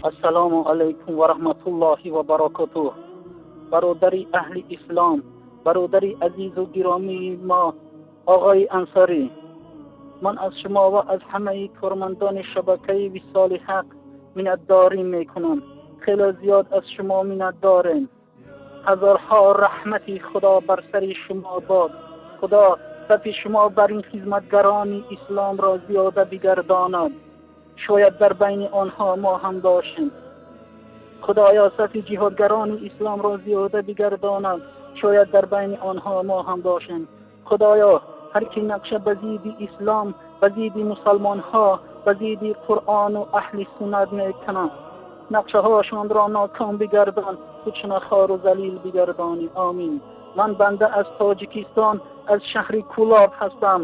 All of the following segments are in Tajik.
Ассалому алайкум ва раҳматуллоҳи ва баракотуҳ. Бародари аҳли ислом, бародари азизу гиромии мо, оғои Ансорӣ, ман аз шумо ва аз ҳамаи кормандони шабакаи Висоли Ҳақ миннатдорӣ мекунам. Хеле зиёд аз шумо миннатдорем. Ҳазорҳо раҳмати Худо бар сари шумо бод. Худо сафи шумо бар ин хизматгарони исломро зиёда бигардонад. Шояд дар байни онҳо мо ҳам бошем. Худоё, сафи ҷиҳодгарони исломро зиёда бигардонад. Шояд дар байни онҳо мо ҳам бошем. Худоё, ҳар ки нақша ба зидди ислом, ба зидди мусалмонҳо, ба зидди Қуръону аҳли суннат мекунад, нақшаҳояшонро ноком бигардон, худшона хору залил бигардонӣ. Омин. Ман банда аз Тоҷикистон, аз шаҳри Кӯлоб ҳастам.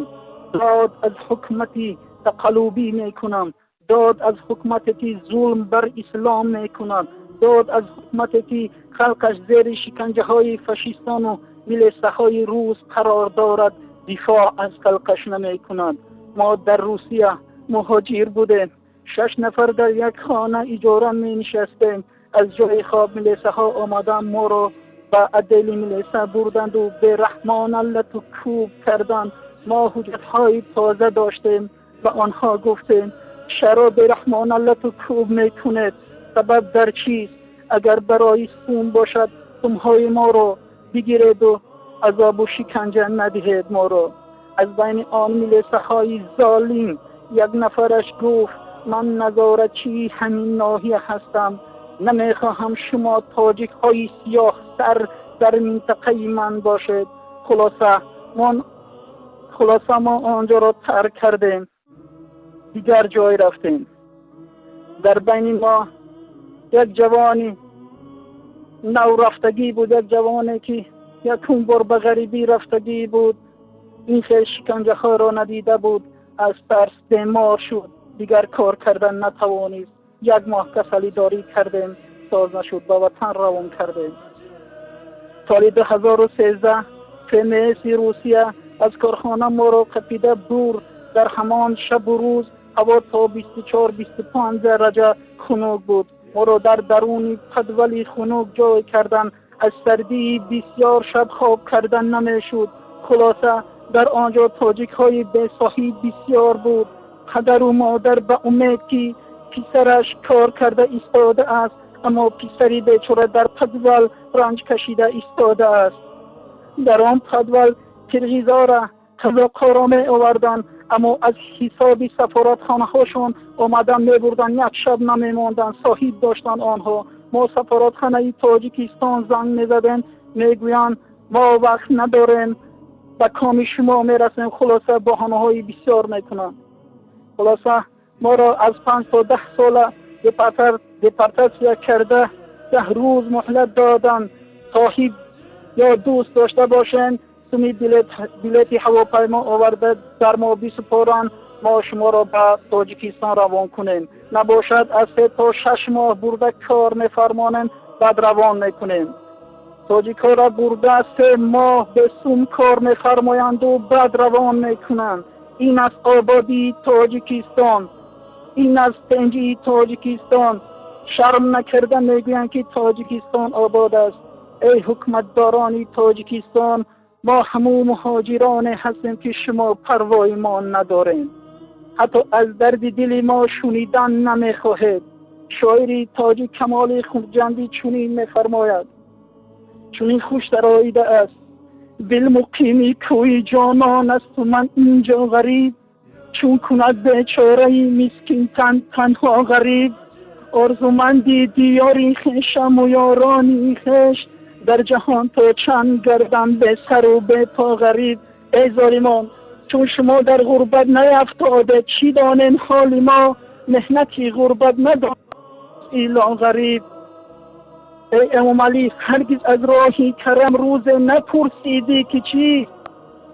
Дод аз ҳукумати тақаллубӣ мекунам. Дод аз ҳукумате ки зулм бар ислом мекунад. Дод аз ҳукумате ки халқаш зери шиканҷаҳои фашистону милисаҳои рус қарор дорад, дифоъ аз халқаш намекунад. Мо дар Русия муҳоҷир будем. 6 нафар дар як хона иҷора менишастем. Аз ҷои хоб милисаҳо омадан моро ба отдели милиса бурданду бераҳмона лату кӯб карданд. Мо ҳуҷҷатҳои тоза доштем, ба онҳо гуфтем: чаро бераҳмона лату кӯб мекунед? Сабаб дар чист? Агар барои сум бошад, сумҳои моро бигиреду азобу шиканҷа надиҳед моро. Аз байни он милисаҳои золим як нафараш гуфт: ман назоратчии ҳамин ноҳия ҳастам, намехоҳам шумо тоҷикҳои сиёҳсар дар минтақаи ман бошед. Хулоса мо онҷоро тарк кардем, дигар ҷой рафтем. Дар байни мо як ҷавони наврафтагӣ буд, як ҷавоне ки якум бор ба ғарибӣ рафтагӣ буд, ин хел шиканҷаҳоро надида буд, аз тарс бемор шуд, дигар кор кардан натавонист. Як моҳ касалидорӣ кардем, соз нашуд, ба ватан равон кардем. Соли 2013 ФМС Русия аз корхона моро қапида бурд. Дар ҳамон шабу рӯз ҳаво то 24-25 дараҷа хунук буд. Моро дар даруни подвали хунук ҷой карданд. Аз сардии бисёр шаб хоб кардан намешуд. Хулоса дар он ҷо тоҷикҳои бесоҳиб бисёр буд. Падару модар ба умед ки писараш кор карда истодааст, аммо писари бечора дар подвал ранҷ кашида истодааст. Дар он подвал қирғизора, қазоқҳоро меоварданд, аммо аз ҳисоби сафоратхонаҳошон омадан мебурданд, як шаб намемонданд, соҳиб доштанд онҳо. Мо сафоратхонаи Тоҷикистон занг мезадем, мегӯянд мо вақт надорем, ба коми шумо мерасем. Хулоса баҳонаҳои бисёр мекунанд. Хулоса моро аз 5 то 10 сола депортатсия карда, 10 рӯз муҳлат доданд. Соҳиб ё дӯст дошта бошем, суми билети ҳавопаймо оварда дар мо бисупоранд, мо шуморо ба Тоҷикистон равон кунем. Набошад аз 3 то 6 моҳ бурда кор мефармонем, баъд равон мекунем. Тоҷикҳоро бурда 3 моҳ бе сум кор мефармоянду баъд равон мекунанд. Ин аст ободии Тоҷикистон, ин аст тинҷии Тоҷикистон. Шарм накарда мегӯянд ки Тоҷикистон обод аст. Эй ҳукуматдорони Тоҷикистон, мо ҳамун муҳоҷироне ҳастем ки шумо парвои мо надорем. Ҳатто аз дарди дили мо шунидан намехоҳед. Шоири тоҷик Камоли Хуҷандӣ чунин мефармояд, чунин хуш дароида аст: дил муқими кӯи ҷонон асту ман инҷо ғариб, чун кунад бечораи мискин тан танҳо ғариб. Орзуманди диёри хешаму ёрони хеш, дар ҷаҳон то чанд гардам бесару бепо ғариб. Эй золимон, чун шумо дар ғурбат нарафтоде, чӣ донем ҳоли мо? Меҳнати ғурбат надонад илло ғариб. Эй Эмомалӣ, ҳаргиз аз роҳи карам рӯзе напурсидӣ ки чист?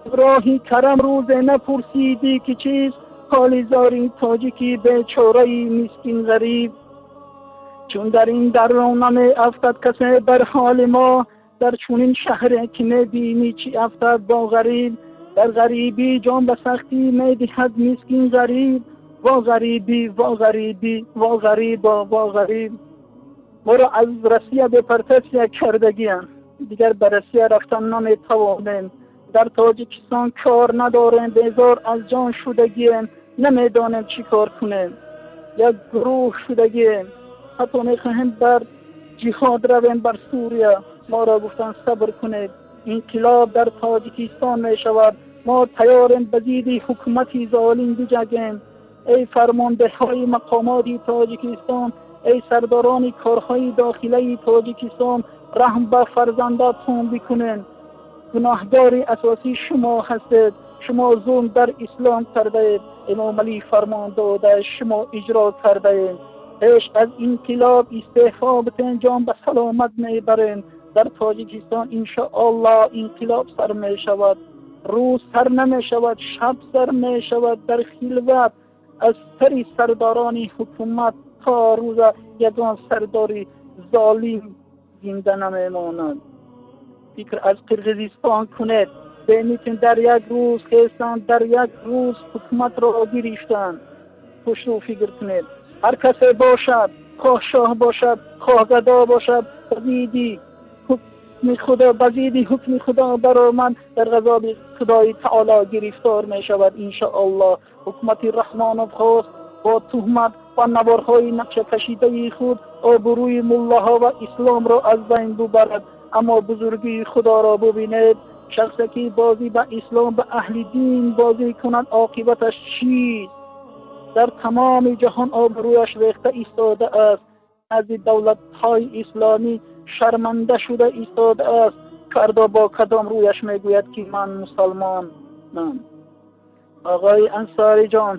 Аз роҳи карам рӯзе напурсидӣ ки чист? Ҳоли зори тоҷики бечораи мискин ғариб. Чун дар ин дарро намеафтад касе бар ҳоли мо, дар чунин шаҳре ки мебинӣ чӣ афтад бо ғариб. Дар ғарибӣ ҷон ба сахтӣ медиҳад мискин ғариб. Ва ғарибӣ, ва ғарибӣ, ва ғарибо, ва ғариб. Моро аз Россия депортатсия кардагиянд. Дигар ба Россия рафтан наметавонем. Дар Тоҷикистон кор надорем, безор аз ҷон шудагием, намедонем чӣ кор кунем. Як гурӯҳ шудагием. Ҳатто мехоҳем бар ҷиҳод равем бар Сурия. Моро гуфтанд сабр кунед, инқилоб дар Тоҷикистон мешавад. Мо тайёрем ба зидди ҳукумати золим биҷангем. Эй фармондеҳҳои мақомоти Тоҷикистон, эй сардорони корҳои дохилаи Тоҷикистон, раҳм ба фарзандатон бикунед. Гуноҳгори асосӣ шумо ҳастед. Шумо зулм дар ислом кардаед. Имом Алӣ фармон дода, шумо иҷро кардаед. Пеш аз инқилоб истеъфо битен, ҷон ба саломат мебарем. Дар Тоҷикистон иншоаллоҳ инқилоб сар мешавад. Рӯз сар намешавад, шаб сар мешавад. Дар хилват аз сари сардорони ҳукумат то рӯза ягон сардори золим зинда намемонад. Фикр аз Қирғизистон кунед. Бенитин дар як рӯз хестанд, дар як рӯз ҳукуматро гирифтанд. Хушрӯ фикр кунед. Ҳар касе бошад, хоҳ шоҳ бошад, хоҳ гадо бошад, ба зидди ҳукми Худо, ба зидди ҳукми Худо баромад, дар ғазаби Худои Таоло гирифтор мешавад иншоаллоҳ. Ҳукумати Раҳмонов хост бо туҳмат ва наворҳои нақшакашидаи худ обрӯи муллаҳо ва исломро аз байн бубарад. Аммо бузургии Худоро бубинед. Шахсе ки бозӣ ба ислом, ба аҳли дин бозӣ кунад, оқибаташ чист? Дар тамоми ҷаҳон обрӯяш рехта истодааст. Назди давлатҳои исломӣ шарманда шуда истодааст. Фардо бо кадом рӯяш мегӯяд ки ман мусалмонам? Оғои Ансориҷон,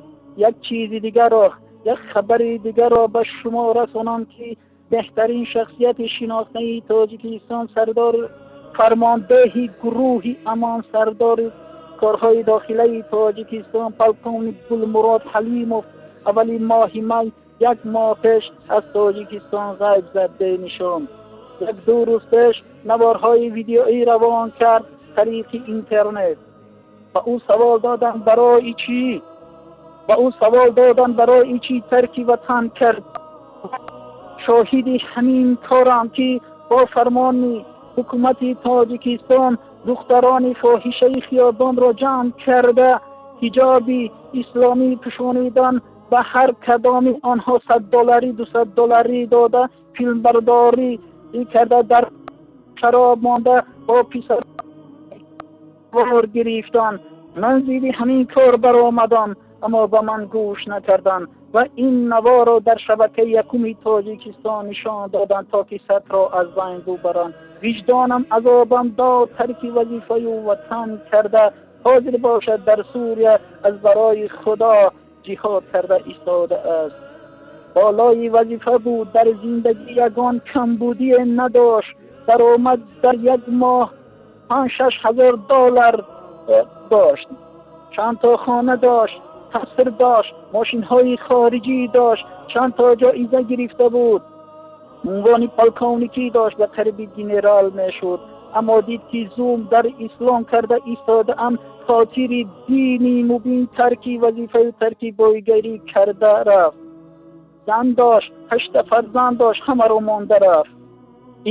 як чизи дигарро, як хабари дигарро ба шумо расонам ки беҳтарин шахсияти шинохтаи Тоҷикистон, сардор фармондеҳи гурӯҳи Амон, сардори корҳои дохилаи Тоҷикистон, полковник Гулмурод Ҳалимов аввали моҳи май як моҳ пеш аз Тоҷикистон ғайб зад бенишон. Як ду рӯз пеш наворҳои видеоӣ равон кард тариқи интернет. Ба ӯ савол доданд барои чӣ? Ба ӯ савол доданд барои чӣ тарки ватан кард? Шоҳиди ҳамин корам ки бо фармони ҳукумати Тоҷикистон духтарони фоҳишаи хиёбонро ҷамъ карда, ҳиҷоби исломӣ пӯшонидан, ба ҳар кадоми онҳо 100 долларӣ, 200 долларӣ дода, филмбардорӣ карда, дар шароб монда бо писар гирифтан. Ман зидди ҳамин кор баромадам, аммо ба ман гӯш накарданд ва ин наворо дар шабакаи якуми Тоҷикистон нишон доданд, то ки сатро аз байн бубаранд. Виҷдонам азобам дод, тарки вазифаю ватан карда, ҳозир бошад дар Сурия аз барои Худо ҷиҳод карда истодааст. Болои вазифа буд, дар зиндагӣ ягон камбудие надошт. Даромад дар як моҳ 5-6 ҳазор доллар дошт, чанд то хона дошт, қаср дошт, мошинҳои хориҷӣ дошт, чанд то ҷоиза гирифта буд, унвони полковникӣ дошт, ба қариби генерал мешуд. Аммо дид ки зулм дар ислом карда истодаам, хотири дини мубин тарки вазифаю тарки бойгарӣ карда рафт. Зан дошт, ҳашта фарзанд дошт, ҳамаро монда рафт.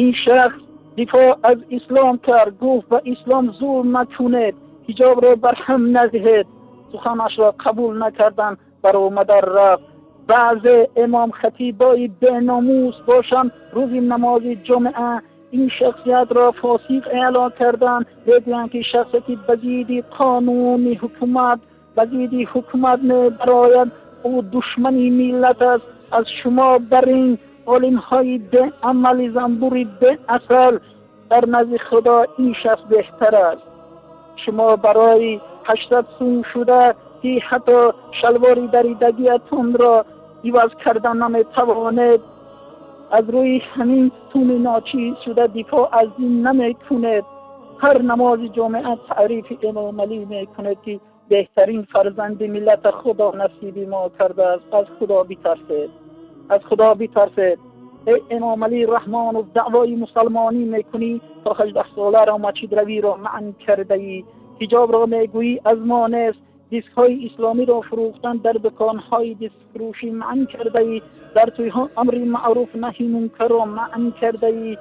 Ин шахс дифоъ аз ислом кард, гуфт ба ислом зулм накунед, ҳиҷобро барҳам надиҳед. Суханашро қабул накарданд, баромада рафт. Баъзе имомхатибои беномус бошанд, рӯзи намози ҷумъа ин шахсиятро фосиқ эълон карданд. Мегӯянд ки шахсе ки ба зидди қонуни ҳукумат, ба зидди ҳукумат мебарояд, ӯ душмани миллат аст. Аз шумо бар ин олимҳои беамали занбури беасал дар назди Худо ин шахс беҳтар аст. Шумо барои 800 сум шуда ки ҳатто шалвори даридагиатонро иваз кардан наметавонед, аз рӯи ҳамин суми ночиз шуда дифоъ аз дин намекунед. Ҳар намози ҷомеа таърифи Эмомалӣ мекунед ки беҳтарин фарзанди миллата Худо насиби мо кардааст. Аз Худо битарсед, аз Худо битарсед. Эй Эмомалӣ Раҳмонов, даъвои мусалмонӣ мекунӣ, то 18 соларо масҷидравиро манъ кардаӣ. Ҳиҷобро мегӯӣ аз мо нест. Дискҳои исломиро фурӯхтан дар дуконҳои дискфурӯшӣ манъ кардаӣ. Дар тӯйҳо амри маъруф наҳи мункарро манъ кардаӣ.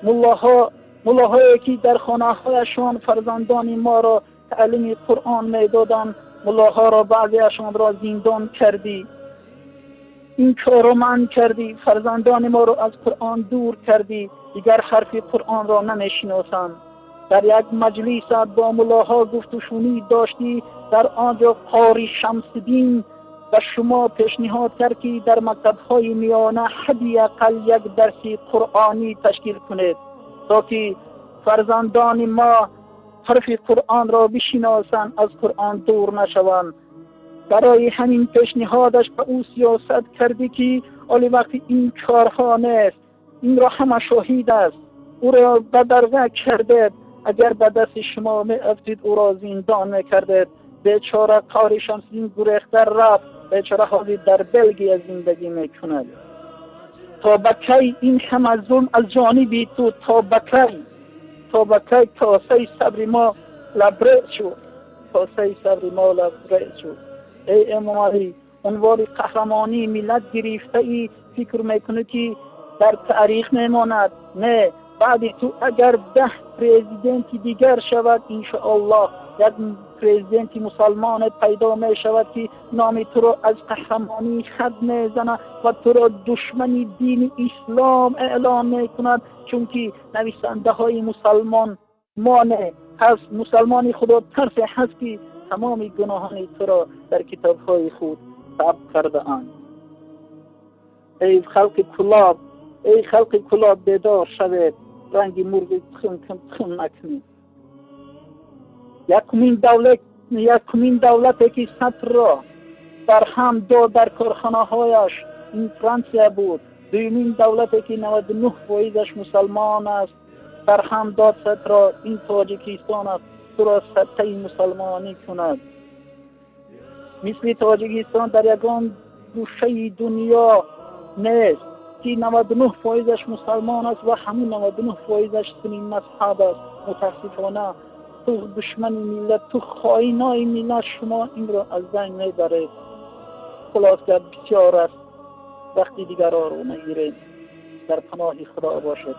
Муллоҳо, муллоҳое ки дар хонаҳояшон фарзандони моро таълими Қуръон медоданд, муллоҳоро баъзеашонро зиндон кардӣ. Ин корро манъ кардӣ, фарзандони моро аз Қуръон дур кардӣ, дигар ҳарфи Қуръонро намешиносанд. Дар як маҷлис бо муллоҳо гуфтушунид доштӣ, дар он ҷо Қори Шамсиддин ба шумо пешниҳод кард, ки дар мактабҳои миёна ҳадди ақал як дарси қуръонӣ ташкил кунед, то ки фарзандони мо ҳарфи Қуръонро бишиносанд, аз Қуръон дур нашаванд. Барои ҳамин пешниҳодаш ба ӯ сиёсат кардӣ, ки ҳоли вақти ин корҳо нест, инро ҳама шоҳид аст. Ӯро бадарға кардед, агар ба дасти шумо меафтид, ӯро зиндон мекардед. Бечора Қори Шамсиддин гурехта рафт, бечора ҳозир дар Белгия зиндагӣ мекунад. То ба кай ин ҳама зулм аз ҷониби ту? То ба кай? То ба кай косаи сабри мо лабрез шуд? Косаи сабри мо лабрез шуд. Эй Эмомалӣ, унвони қаҳрамонии миллат гирифтаӣ, фикр мекунӣ, ки дар таърих мемонад? Не, баъди ту агар 10 президенти дигар шавад, иншоаллоҳ як президенти мусалмоне пайдо мешавад, ки номи туро аз қаҳрамонӣ хат мезанад ва туро душмани дини ислом эълон мекунад, чунки нависандаҳои мусалмон моне ҳаст, мусалмони худотарсе ҳаст, ки тамоми гуноҳони туро дар китобҳои худ сабт кардаанд. Эй халқи Кулоб, эй халқи Кулоб, бедор шавед, ранги мурғи тухм тухм накунед. Якумин давлат, якумин давлате ки сатрро барҳам дод дар корхонаҳояш, ин Франсия буд. Дуюмин давлате ки 99%-аш мусалмон аст, барҳам дод сатро, ин Тоҷикистон аст. Туро садқаи мусалмонӣ кунад. Мисли Тоҷикистон дар ягон гӯшаи дунё нест, ки 99%-аш мусалмон аст ва ҳамун 99%-аш сунни мазҳаб аст. Мутаассифона, ту душмани миллат, ту хоинои миллат, шумо инро аз байн мебаред. Хулос, гап бисёр аст, вақти дигарро нагирем. Дар паноҳи Худо бошед.